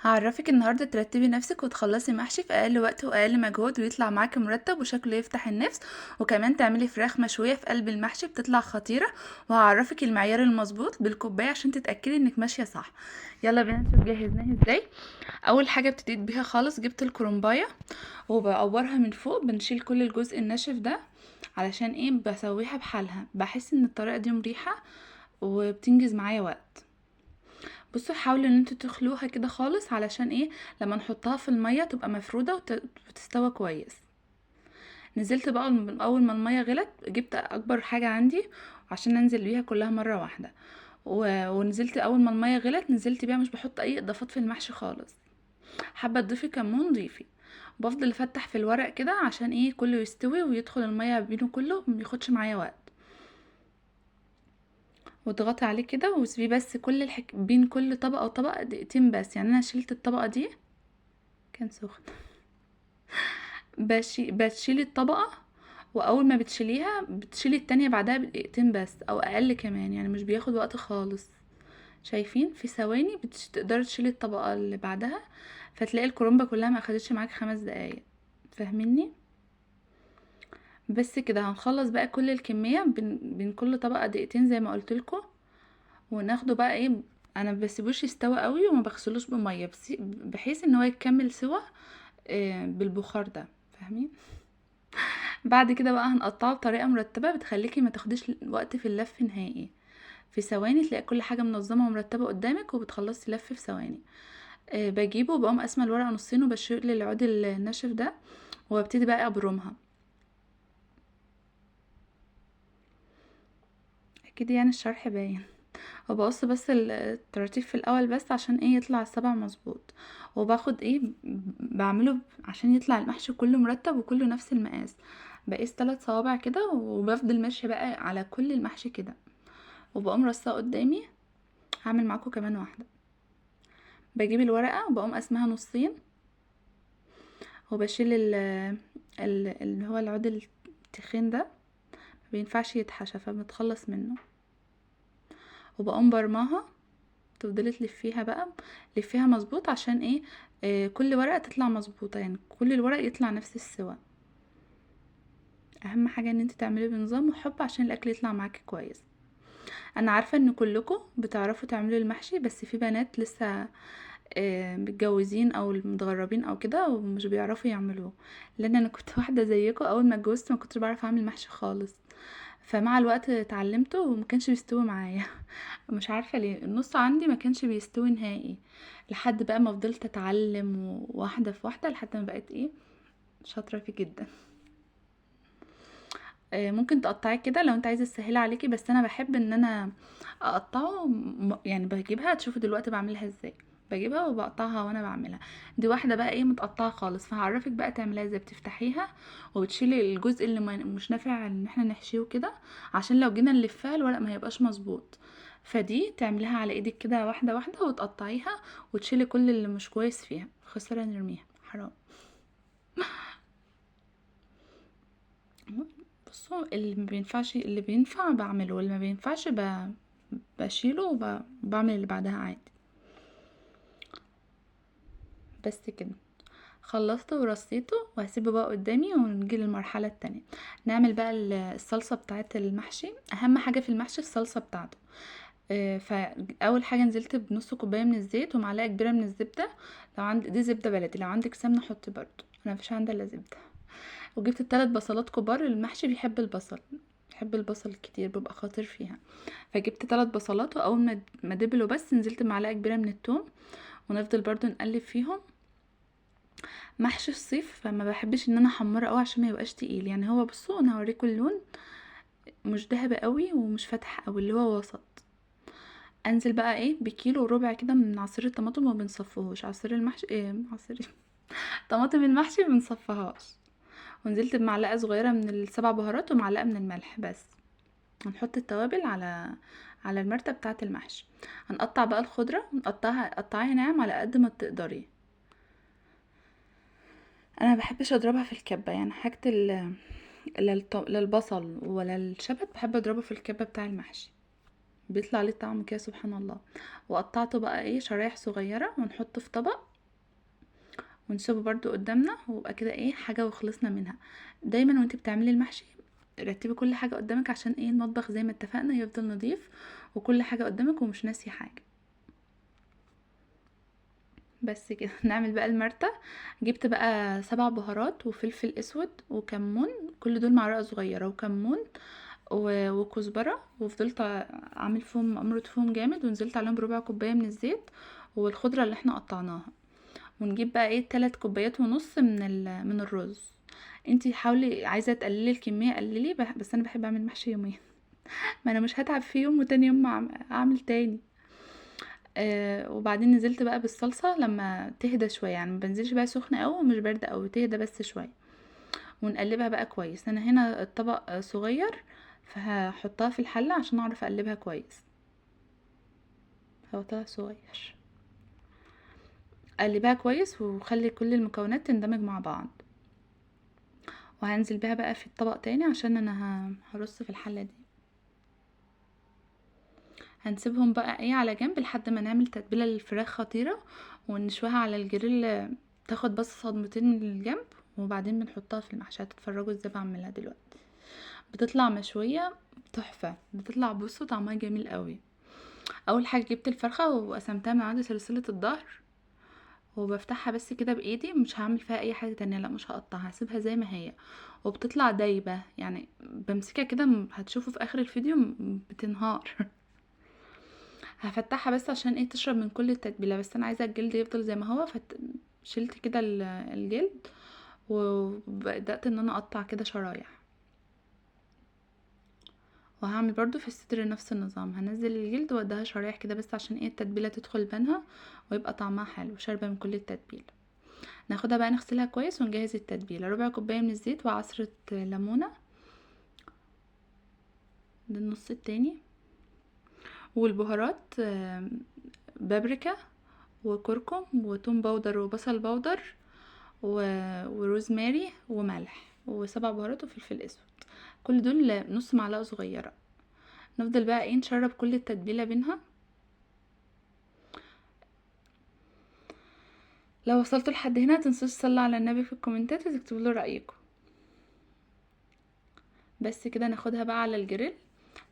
هعرفك النهارده ترتبي نفسك وتخلصي محشي في اقل وقت واقل مجهود، ويطلع معاكي مرتب وشكله يفتح النفس، وكمان تعملي فراخ مشوية في قلب المحشي بتطلع خطيرة. وهعرفك المعيار المظبوط بالكوبايه عشان تتاكدي انك ماشية صح. يلا بينا نشوف جهزناها ازاي. اول حاجة ابتديت بيها خالص، جبت الكرنبايه وبقورها من فوق، بنشيل كل الجزء الناشف ده علشان ايه؟ بسويها بحالها. بحس ان الطريقة دي مريحه وبتنجز معايا وقت. بصوا حاولوا ان انتوا تخلوها كده خالص علشان ايه؟ لما نحطها في المية تبقى مفروده وتستوى كويس. نزلت بقى اول ما المية غلت، جبت اكبر حاجة عندي عشان انزل بيها كلها مرة واحدة، ونزلت اول ما المية غلت نزلت بيها. مش بحط اي اضافات في المحشي خالص. حابة تضيفي كمون ضيفي. بفضل افتح في الورق كده عشان ايه؟ كله يستوي ويدخل المية بينه كله، ما ياخدش معايا وقت. واضغطي عليه كده وسيبيه بس بين كل طبقه وطبقه دقيقتين بس. انا شلت الطبقة دي كان سخن، بشيل الطبقة، واول ما بتشيليها بتشيلي التانية بعدها بدقيقتين بس او اقل كمان، مش بياخد وقت خالص. شايفين؟ في ثواني تقدري تشيلي الطبقة اللي بعدها، فتلاقي الكرنبه كلها ما اخدتش معاك 5 دقايق. فاهميني؟ بس كده هنخلص بقى كل الكمية بين كل طبقه دقيقتين زي ما قلت لكم. وناخده بقى ايه، انا ما بسيبوش يستوي قوي وما بغسلوش بميه، بحيث ان هو يكمل سوا، بالبخار ده. فاهمين؟ بعد كده بقى هنقطعه بطريقة مرتبه بتخليكي ما تاخديش وقت في اللف نهائي. في ثواني تلاقي كل حاجة منظمة ومرتبة قدامك، وبتخلصي لف في ثواني. بجيبه وبقوم قاسمة الورقة نصين وبشيل العود الناشف ده، وابتدي بقى ابرمها. اكيد الشرح باين. وبقص بس التراتيف في الاول بس عشان ايه؟ يطلع السبع مظبوط. وباخد ايه، بعمله عشان يطلع المحشي كله مرتب وكله نفس المقاس. بقيس 3 صوابع كده وبفضل ماشية بقى على كل المحشي كده، وبقوم رصاه قدامي. هعمل معاكم كمان واحدة. بجيب الورقة وبقوم قسمها نصين، وبشيل اللي هو العود التخين ده، ما بينفعش يتحشى فبنتخلص منه. وبقوم برماها، تفضلي تلفيها بقى، لفيها مظبوط عشان ايه؟ كل ورقة تطلع مظبوطة، كل الورق يطلع نفس السوا. اهم حاجة ان انت تعملي بنظام وحب عشان الاكل يطلع معاكي كويس. انا عارفه ان كلكم بتعرفوا تعملوا المحشي، بس في بنات لسه، متجوزين او متغربين او كده ومش بيعرفوا يعملوه، لان انا كنت واحدة زيكم اول ما اتجوزت ما كنتش بعرف اعمل محشي خالص، فمع الوقت اتعلمته وما كانش بيستوي معايا. مش عارفه ليه النص عندي ما كانش بيستوي نهائي، لحد بقى ما فضلت اتعلم واحدة في واحدة لحد ما بقيت ايه، شاطرة فيه جدا. ممكن تقطعيه كده لو انت عايزه تسهلي عليكي، بس انا بحب ان انا اقطعه، بجيبها تشوفوا دلوقتي بعملها ازاي، بجيبها وبقطعها وانا بعملها. دي واحدة بقى ايه متقطعه خالص، فهعرفك بقى تعمليها ازاي. بتفتحيها وبتشيلي الجزء اللي مش نافع ان احنا نحشيه كده، عشان لو جينا نلفها الورق ما هيبقاش مظبوط. فدي تعمليها على ايدك كده واحدة واحدة وتقطعيها وتشيلي كل اللي مش كويس فيها، خسارة نرميها حرام. بصوا اللي ما بينفعش، اللي بينفع بعمله، واللي ما بينفعش بشيله وبعمل اللي بعدها عادي. بس كده خلصته ورصيته، وهسيبه بقى قدامي ونجي للمرحلة التانية. نعمل بقى الصلصة بتاعت المحشي. اهم حاجة في المحشي الصلصة بتاعته. فاول حاجة نزلت بنص كوباية من الزيت ومعلقة كبيرة من الزبدة، لو عند دي زبدة بلدي، لو عندك سمنة حطي برضو، انا مفيش عندي الا زبدة. وجبت 3 بصلات كبار، المحشي بيحب البصل، بيحب البصل كتير بيبقى خاطر فيها، فجبت 3 بصلات. واول ما دبلوا بس نزلت بمعلقة كبيرة من التوم، ونفضل برضو نقلب فيهم. محشي الصيف فما بحبش ان انا احمره قوي عشان ما يبقاش تقيل، هو بصوا انا هوريكم اللون مش ذهبي قوي ومش فاتح قوي، اللي هو وسط. انزل بقى ايه بكيلو وربع كده من عصير الطماطم، وما بنصفيهوش عصير المحشي، ايه عصير طماطم المحشي ما بنصفيهاش. ونزلت بمعلقه صغيرة من ال7 بهارات ومعلقة من الملح بس. هنحط التوابل على المرتة بتاعه المحشي. هنقطع بقى الخضرة، قطعيها ناعم على قد ما تقدري. انا ما بحبش اضربها في الكبه، حاجة للبصل ولا الشبت بحب اضربه في الكبه بتاع المحشي، بيطلع ليه طعم كده سبحان الله. وقطعته بقى ايه شرايح صغيرة ونحطه في طبق. ونسيبه برضو قدامنا، ويبقى كده ايه حاجة وخلصنا منها. دايما وانت بتعملي المحشي رتبي كل حاجة قدامك، عشان ايه المطبخ زي ما اتفقنا يفضل نظيف وكل حاجة قدامك ومش ناسي حاجة. بس كده. نعمل بقى المرتة. جبت بقى 7 بهارات وفلفل اسود وكمون، كل دول معلقة صغيرة، وكمون وكزبرة، وفضلت اعمل فيهم امرد فيهم جامد، ونزلت عليهم بربع كوباية من الزيت والخضرة اللي احنا قطعناها. ونجيب بقى ايه تلات كوبايات ونص من الرز. انتي حاولي عايزة تقللي الكمية قللي، بس انا بحب اعمل محشي يومين، ما انا مش هتعب في يوم وتاني يوم اعمل تاني. وبعدين نزلت بقى بالصلصة لما تهدى شوية، يعني ما بنزلش بقى سخنة قوي ومش باردة قوي، تهدى بس شوية، ونقلبها بقى كويس. انا هنا الطبق صغير فهحطها في الحلة عشان اعرف اقلبها كويس، هو طلع صغير. قلبها كويس وخلي كل المكونات تندمج مع بعض. وهنزل بيها بقى في الطبق تاني عشان انا هرص في الحلة دي. هنسيبهم بقى ايه على جنب لحد ما نعمل تتبيلة للفراخ خطيرة، ونشويها على الجريل، تاخد بس صدمتين من الجنب، وبعدين بنحطها في المحشي. هتتفرجوا ازاي بعملها دلوقتي. بتطلع مشوية تحفة، بتطلع بصوا طعمها جميل قوي. اول حاجة جبت الفرخة وقسمتها من عند سلسلة الظهر، وبفتحها بس كده بايدي، مش هعمل فيها اي حاجة تانية، لا مش هقطعها، هسيبها زي ما هي. وبتطلع دايبة، يعني بمسكها كده هتشوفوا في اخر الفيديو بتنهار. هفتحها بس عشان ايه تشرب من كل التتبيلة، بس انا عايزة الجلد يفضل زي ما هو، فشلت كده الجلد وبدأت ان انا اقطع كده شرايح. وهعمل برضو في الصدر نفس النظام، هنزل الجلد واديها شرايح كده بس عشان ايه التتبيلة تدخل بينها ويبقى طعمها حلو، شاربة من كل التتبيلة. ناخدها بقى نغسلها كويس ونجهز التتبيلة. ربع كوباية من الزيت وعصرة ليمونة، ده النص التاني. والبهارات، بابريكا وكركم وتوم powder وبصل powder وروزماري وملح وسبع بهارات وفلفل اسود، كل دول نص معلقة صغيرة. نفضل بقى ايه نشرب كل التتبيلة بينها. لو وصلتوا لحد هنا متنسوش تصلوا على النبي في الكومنتات وتكتبوا له رأيكم. بس كده ناخدها بقى على الجريل.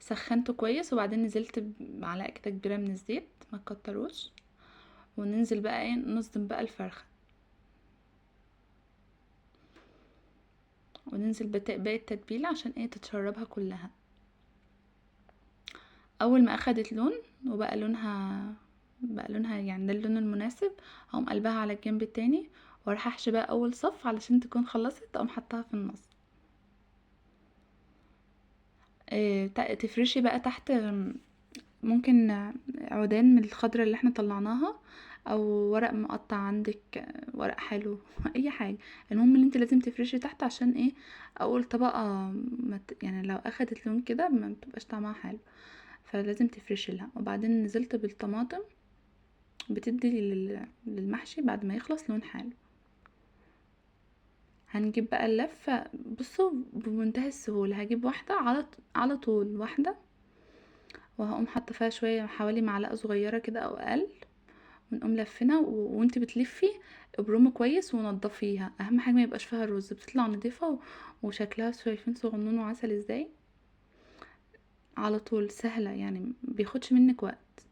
سخنته كويس وبعدين نزلت بمعلقة كده كبيرة من الزيت، ما تكتروش، وننزل بقى ايه نصدم بقى الفرخة، وننزل باقي التتبيلة عشان ايه تتشربها كلها. اول ما اخدت لون وبقى لونها، بقى لونها يعني ده اللون المناسب، هقوم قلبها على الجنب التاني واروح احشي بقى اول صف علشان تكون خلصت، اقوم حطها في النص. تفرشي بقى تحت، ممكن عودان من الخضرة اللي احنا طلعناها، او ورق مقطع عندك، ورق حلو، اي حاجة. المهم ان انت لازم تفرشي تحت عشان ايه اول طبقة ما يعني لو اخدت لون كده ما بتبقاش طعمها حلو، فلازم تفرشي لها. وبعدين نزلت بالطماطم، بتدي للمحشي بعد ما يخلص لون حلو. هنجيب بقى اللفة، بصوا بمنتهى السهولة هجيب واحدة على طول واحدة، وهقوم حاطة فيها شوية حوالي معلقة صغيرة كده او اقل، ونقوم لفينها. وانت بتلفي ابرمي كويس ونضفيها، اهم حاجة ما يبقاش فيها الرز، بتطلع نضيفة وشكلها شايفين صغنون وعسل ازاي، على طول سهلة يعني بياخدش منك وقت.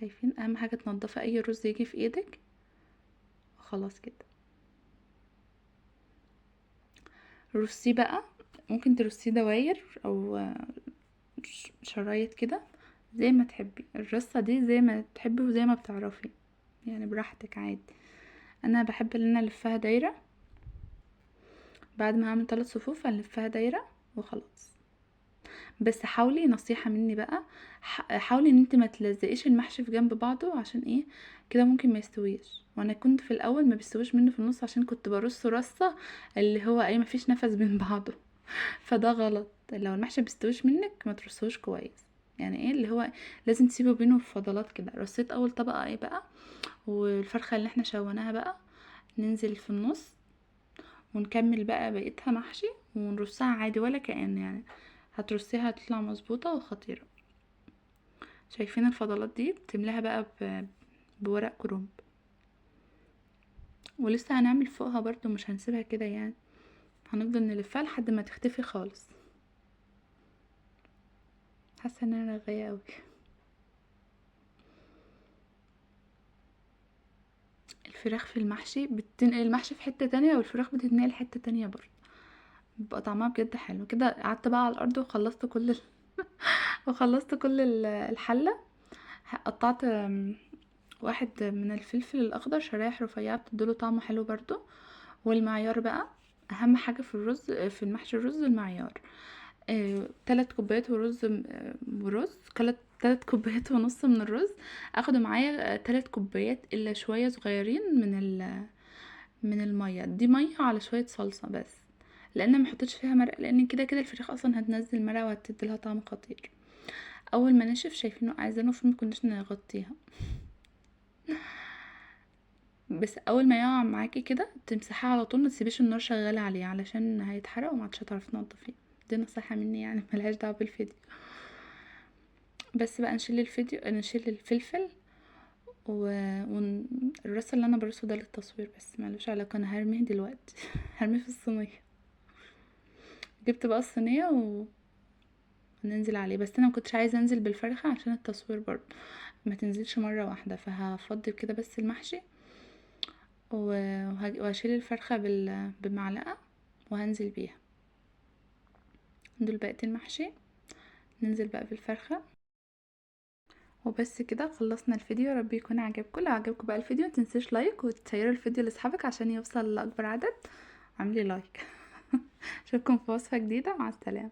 شايفين اهم حاجة تنضفي اي رز يجي في ايدك وخلاص كده. رصيه بقى، ممكن ترصيه دواير او شرايط كده زي ما تحبي، الرصة دي زي ما تحبي وزي ما بتعرفي يعني براحتك عادي. انا بحب ان انا الفها دايرة، بعد ما هعمل 3 صفوف هنلفها دايرة وخلاص. بس حاولي، نصيحة مني بقى، حاولي ان انت ما تلزقيش المحشي في جنب بعضه، عشان ايه كده ممكن ما يستويش. وانا كنت في الاول ما بيستويش منه في النص عشان كنت برصه رصة اللي هو ايه ما فيش نفس بين بعضه، فده غلط. لو المحشي بيستويش منك ما ترصوش كويس، يعني ايه اللي هو لازم تسيبه بينه فضلات كده. رصيت اول طبقة ايه بقى، والفرخة اللي احنا شويناها بقى ننزل في النص ونكمل بقى بقيتها محشي ونرصها عادي ولا كأن يعني هترصيها هتطلع مظبوطة وخطيرة. شايفين الفضلات دي بتملاها بقى بورق كرنب. ولسه هنعمل فوقها برضو، مش هنسيبها كده يعني، هنفضل نلفها لحد ما تختفي خالص. حاسه ان انا رغايه قوي. الفراخ في المحشي بتنقل المحشي في حتة تانية، والفراخ بتتنقل حتة تانية برضو، بيبقى طعمها بجد حلو كده. قعدت بقى على الارض وخلصت كل وخلصت كل الحلة. قطعت واحد من الفلفل الاخضر شرايح رفيعة بتديله طعم حلو برضو. والمعيار بقى اهم حاجة في الرز، في المحشي الرز المعيار، 3 كوبايات ورز ورز، 3 كوبايات ونص من الرز. اخدوا معايا، 3 كوبايات الا شوية صغيرين من المية دي، مية على شوية صلصه بس، لان ما حطيتش فيها مرق، لان كده كده الفراخ اصلا هتنزل مرق وهتدي لها طعم خطير. اول ما نشف شايفينه عايزينه في ما كناش نغطيها، بس اول ما يقع معاكي كده تمسحيها على طول، ما تسيبيش النار شغالة عليه علشان هيتحرق وما عادش هتعرفي تنضفيه. دي نصيحة مني يعني، ملهاش دعوه بالفيديو. بس بقى نشيل الفيديو، نشيل الفلفل والرص اللي انا برصه ده للتصوير بس، ملوش علاقة، انا هرميه دلوقتي هرميه في الصينية. جبت بقى الصينية وننزل عليه، بس انا ما كنتش عايزه انزل بالفرخه عشان التصوير برضه ما تنزلش مرة واحدة، فهفضي كده بس المحشي وهشيل الفرخه بمعلقه وهنزل بيها. دول بقية المحشي، ننزل بقى بالفرخه وبس كده. خلصنا الفيديو، يا رب يكون عجبكم. لو عجبكم بقى الفيديو ما تنسوش like وتشيروا الفيديو لاصحابك عشان يوصل لاكبر عدد. اعملي like. اشوفكم في وصفه جديدة، مع السلامة.